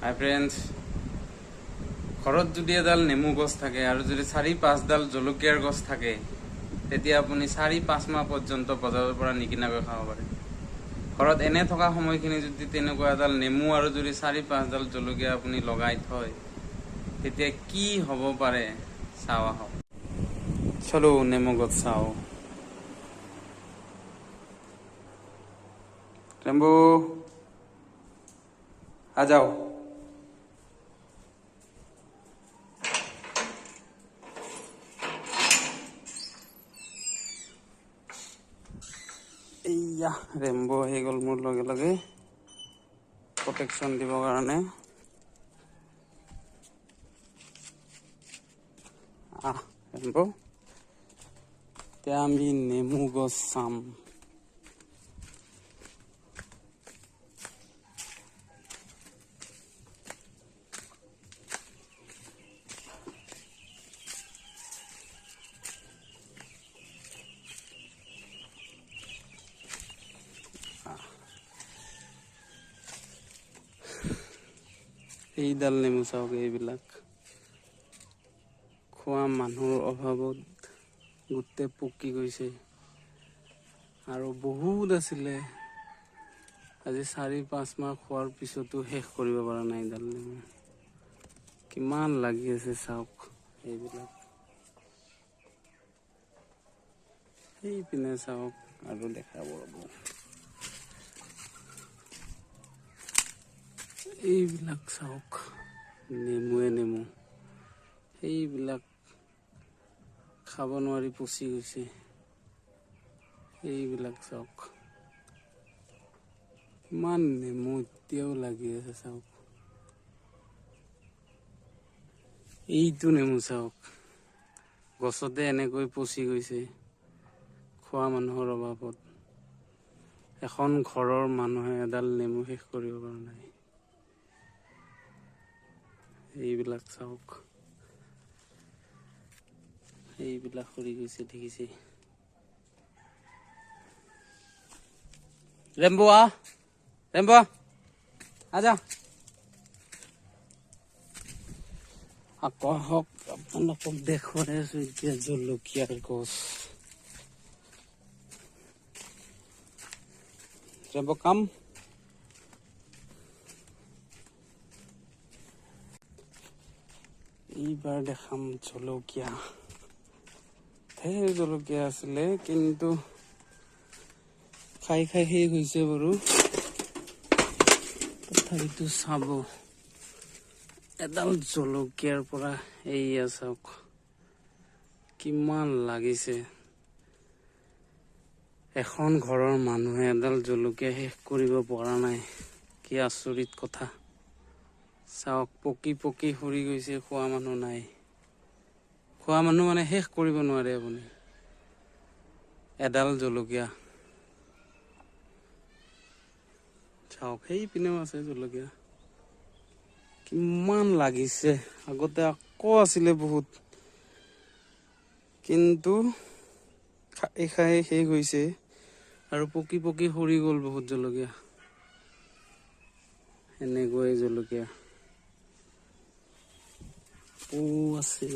হাই friends, ঘৰত যদি এডাল নেমু গছ থাকে আৰু যদি 4-5ডাল জলকীয়াৰ গছ থাকে, তেতিয়া আপুনি 4-5 মাহ পৰ্যন্ত বজাৰৰ পৰা নিকিনাকৈ খাব পাৰে। ঘৰত এনে থকা সময়খিনি যদি তেনেকুৱা এডাল নেমু আৰু যদি 4-5ডাল জলকীয়া আপুনি লগাই থয়, তেতিয়া কি হ'ব পাৰে চাওঁ আহক। চলো নেমু গছ চাওঁ। ৰেম্বো आ जाओ। এইয়া ৰেম্বো আহি গ'ল মোৰ লগে লগে প্ৰটেকশ্যন দিবৰ কাৰণে। আহ ৰেম্বো, এতিয়া আমি নেমু গছ চাম। এইডাল নেমু চাওক, এইবিলাক খোৱা মানুহৰ অভাৱত গোটেই পকি গৈছে। আৰু বহুত আছিলে, আজি 4-5 মাহ খোৱাৰ পিছতো শেষ কৰিব পৰা নাই এইডাল নেমু। কিমান লাগি আছে চাওক এইবিলাক। সেইপিনে চাওক আৰু দেখাব ৰ'ব। এইবিলাক চাওক, নেমুৱে নেমু, সেইবিলাক খাব নোৱাৰি পচি গৈছে। এইবিলাক চাওক, ইমান নেমু এতিয়াও লাগি আছে চাওক। এইটো নেমু চাওক, গছতে এনেকৈ পচি গৈছে খোৱা মানুহৰ অভাৱত। এখন ঘৰৰ মানুহে এডাল নেমু শেষ কৰিব পৰা নাই। এইবিলাক চাওক, এইবিলাক সৰি গৈছে দেখিছে। ৰেম্বো আহ, ৰেম্বো আহ, আজা। আকৌ আহক, আপোনালোকক দেখুৱাই আছো এতিয়া জলকীয়াৰ গছ। ৰেম্বো কাম। এইবাৰ দেখাম জলকীয়া। ঢেৰ জলকীয়া আছিলে, কিন্তু খাই খাই শেষ হৈছে বাৰু। তথাপিতো চাব, এডাল জলকীয়াৰ পৰা এইয়া চাওক কিমান লাগিছে। এখন ঘৰৰ মানুহে এডাল জলকীয়া শেষ কৰিব পৰা নাই, কি আচৰিত কথা। চাওক, পকি পকি সৰি গৈছে, খোৱা মানুহ নাই। খোৱা মানুহ মানে শেষ কৰিব নোৱাৰে আপুনি এডাল জলকীয়া। চাওক, সেইপিনেও আছে জলকীয়া, কিমান লাগিছে। আগতে আকৌ আছিলে বহুত, কিন্তু খাই খাই শেষ হৈছে আৰু পকি পকি সৰি গ'ল বহুত জলকীয়া। এনেকৈ জলকীয়া আছে।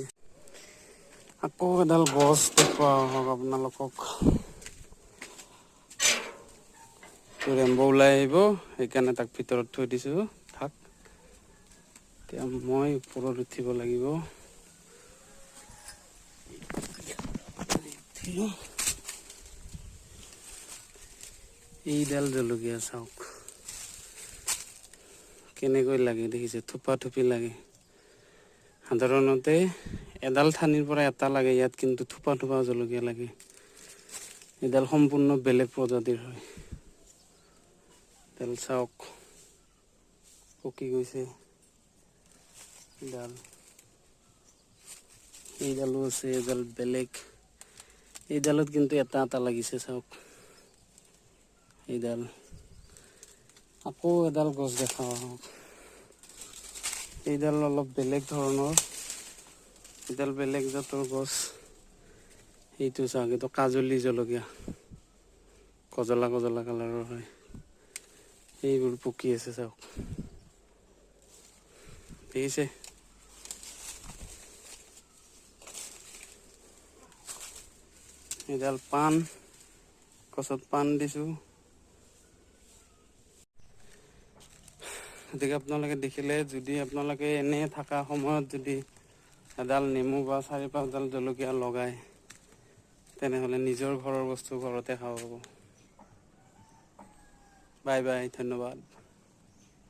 আকৌ এডাল গছ দেখুওৱা হওক আপোনালোকক। ৰেম্বো ওলাই আহিব, সেইকাৰণে তাক ভিতৰত থৈ দিছো। থাক, এতিয়া মই ওপৰত উঠিব লাগিব। এইডাল জলকীয়া চাওক কেনেকৈ লাগে দেখিছে, থোপা থুপি লাগে। সাধাৰণতে এডাল ঠানিৰ পৰা এটা লাগে, ইয়াত কিন্তু থোপা থোপা জলকীয়া লাগে। এডাল সম্পূৰ্ণ বেলেগ প্ৰজাতিৰ হয়। এডাল চাওক পকি গৈছে এডাল। এইডালো আছে এডাল বেলেগ। এইডালত কিন্তু এটা এটা লাগিছে চাওক এইডাল। আকৌ এডাল গছ দেখাওঁ আহক। এইডাল অলপ বেলেগ ধৰণৰ, এইডাল বেলেগ জাতৰ গছ। এইটো চাওক, এইটো কাজলি জলকীয়া, কজলা কজলা কালাৰৰ হয়। এইবোৰ পকি আছে চাওক। দেখিছে, এডাল পাণ, গছত পাণ দিছোঁ। গতিকে আপোনালোকে দেখিলে, যদি আপোনালোকে এনে থকা সময়ত যদি এডাল নেমু বা 4-5ডাল জলকীয়া লগায়, তেনেহ'লে নিজৰ ঘৰৰ বস্তু ঘৰতে খাব পাব। বাই বাই, ধন্যবাদ।